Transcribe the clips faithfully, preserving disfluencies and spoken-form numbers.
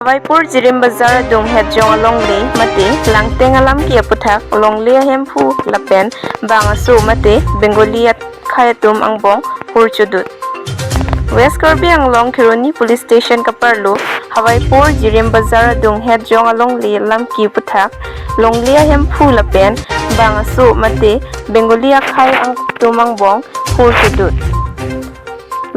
Hawaipur Jirim Bazar adung hetjong alongle mate Langteng alamki aputhak longle ahemphu lapen bang aso mate Bengali akhei atum angbong hur chodut. West Karbi Anglong Kheroni Police Station kaparlo Hawaipur Jirim Bazar adung hetjong alongle alamki aputhak longle ahemphu lapen bang aso mate Bengali akhei atum angbong hur chodut.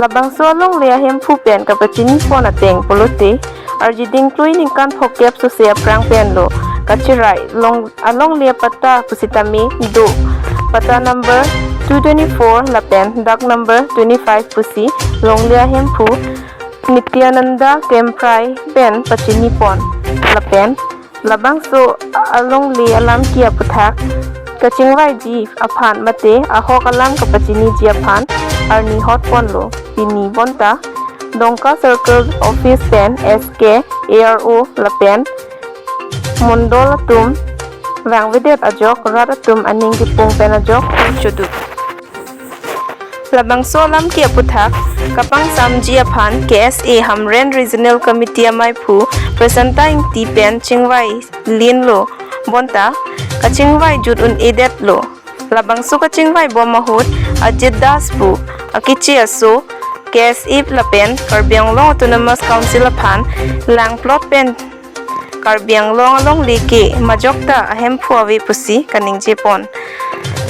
Labangso alongle ahemphu pen kapachini pon ateng pulote, arjiding klui ningkan phokep sose aphrang penlo kacherai long alongle apatta pusitame do, patta number two twenty-four lapen dak number twenty-five pusi longle ahemphu Nityananda Kemprai pen pachini pon lapen labangso alongle alamki aputhak kachingvaiji aphan mate ahok alam kapachiniji aphan arni hot ponlo pini bonta Dongka Circle Office pen S K, A R O lapen Mondol atum vangvedet ajok rat atum aning kipung pen ajok hur chodut. Labangso alamki aputhak kapangsamji aphan K S A Hamren Regional Committee amaiphu Prasanta Ingti pen chingvai linlo bonta kachingvai jut un-edetlo. Labangso kachingvai bom ahut Ajit Das pu akeche aso K S A lapen Karbi Anglong Autonomous Council aphan langplot pen Karbi Anglong alongle ke majok ta ahemphu ave pusi kaningje pon.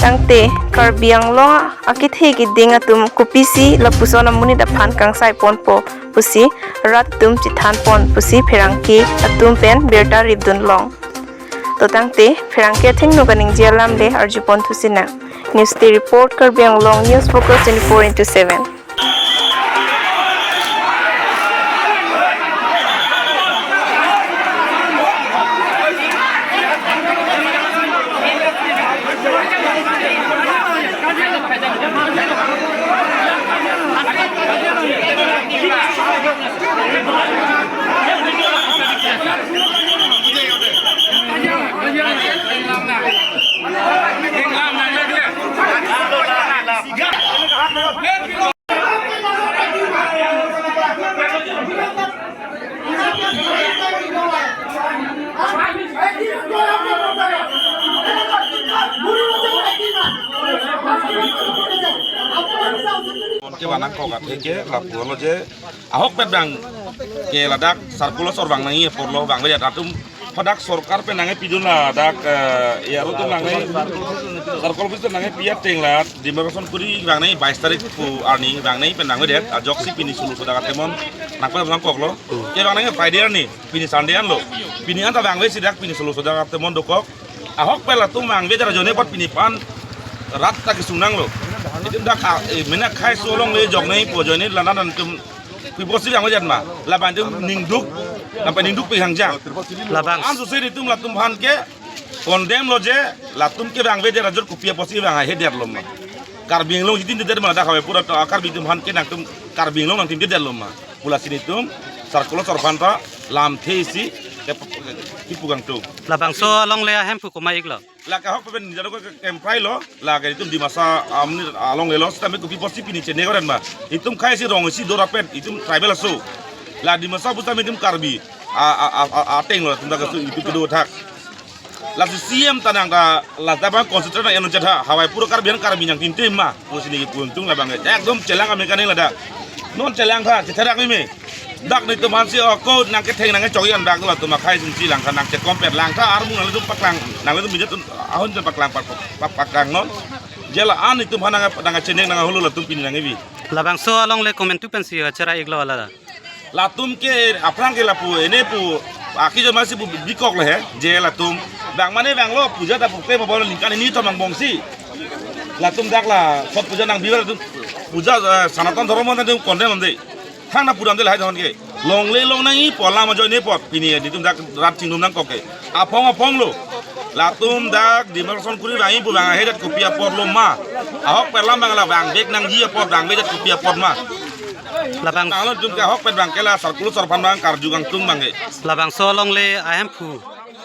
Tangte Karbi Anglong akethe keding atum kopisi lapuson amonit aphan kangsai ponpo pusi rat atum chethan pon pusi pherangke atum pen birta ripdun long. To tangte pherangke athengno kaningje alam le arju pon thusi nang. News Day Report, Karbi Anglong News Focus twenty-four into seven. Ke vanang kok athe ke lapu lo je ahokpet bang ke ladak circular sor vang nangji apor lo vangvedet atum hadak sorkar pen nangpidun ladak, eh, A R O atum nangpi, circle office atum nangpi ateng la demarcation kuri vang nangji bais tarik pu arni vang nangji pen vangvedet ajoksi pini solo sodak atemon nangpa nangkoklo. Ke vang nangji Friday arni, pini Sunday anlo. Pini anta vangvesi dak pini solo sodak atemon dokok. Ahokpet latum vangvedet ajoine apot pini pen rat ta kesung nanglo. Itum dak, eh, mena akhei aso alongle jok nangji pu ajoine lanan atum kopi apotsi vangvedet ma. Labang atum ningduk, lampai ningduk pi hangjang. Labang. Anso se itum latum aphan ke condemn lo je, latum ke vangvedet ajor kopi apotsi vangvedetlo ma. Karbi Anglong jitin det ma dak Hawaipur atum Karbi atum aphan ke nangtum Karbi Anglong nangtum det lo ma. Pu lasi itum circular sor aphan ta lamthe isi ke, ke, kipu kangtung. Labangso alongle ahemphu komat iklo? La ke ahokpet pen nijaro ke Kemprai lo, la ke itum Dimasa amonit alongle lo, sitame kopi apotsi pini chene koren ma. Itum akhei isi rong isi dorapet, itum tribal aso. La Dimasa pusitame itum Karbi a, a, a, a, ateng lo, itum dak aso itum kedo thak. Lasi C M ta nang ta la ta bang concentrate nang enon chetha Hawaipur Karbi an Karbi nangtintim ma pusi neli pu kangtung labang ke. Ekdom chelang kami kaning ladak. Non chelang tha chetherak meme. Dak netum aphansi oko nangketheng nangkechok an dak latum akhei atum si langtha nangchekompet langtha armu nanglitum paklang nanglitum bijat un ahun jan paklang pak, pak, paklang non. Je la-an itum aphan nang nangchenek nang ahulu latum pini nangkebi. Labangso alongle komantu pensi acara iklo ala. Latum ke aphrang ke lapu ene pu akijoma si pu bikok le he je latum bang mane bang lo puja ta pukte ma bang lo ningkan hini to mangbongsi. Latum dak la sot puja nangbi latum puja, eh, Sanatan Dhorom ta tum condemn de. Thang na pudam de lahai thon ke. Longle long nangji pu alam ajoine apot pini itum dak rat chingrum nangkok ke. Aphong aphong lo. Latum dak demarcation kuri vangji pu vangvedet kopi apor lo ma. Ahokpet alam bang la vangvek nangji apor vangvedet kopi apor ma. Labang. Tanglo itum ke ahokpet bang ke la circular sor aphan bang karju kangtung bang ke. Labangso alongle ahemphu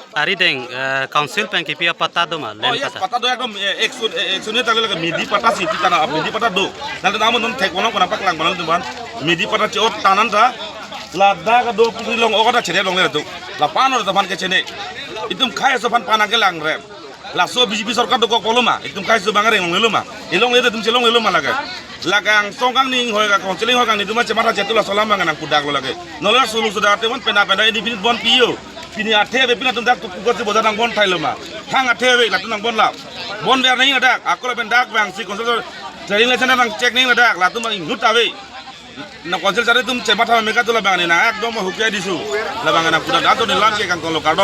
arideng, eh, council pen kipi apatta do ma, Oh land yes, patta? Patta do ekdom, eh, action, eh, action ni tanglo lagi midi patta si kita na midi patta do. Nanti namun non thek kono kono paklang kono itum aphan. Midi patta che-ot tanan ta. Ladak ado puri long oka ta chede longle tu. Lapen ado aphan kechene. Itum khei aso aphan panang kelang rem. Laso B J P sorkar dokok polo ma. Itum khei aso bang reng longle lo ma. Ilongle itum chelongle lo ma lake. Lake angsong kangni hoi ka council hoi kangni itum chematha chetu laso alam bang nangpudaklo lake. Nola sulu sudah ate bon pena pena ini pinit bon piyo. Pini athe ave pina atum dak tu kukosi boda nangbon thailo ma. Thang athe ave latum nangbon la. Bonver nangji ladak. Ako lapen dak bang si council training lesson nangcheck nangji ladak. Latum bang inut ave. Na council chari atum chematha meka tu labang ne na ekdom hukia disu. Labang nangpudak dak tu ne lam ke kangkong lo kardom.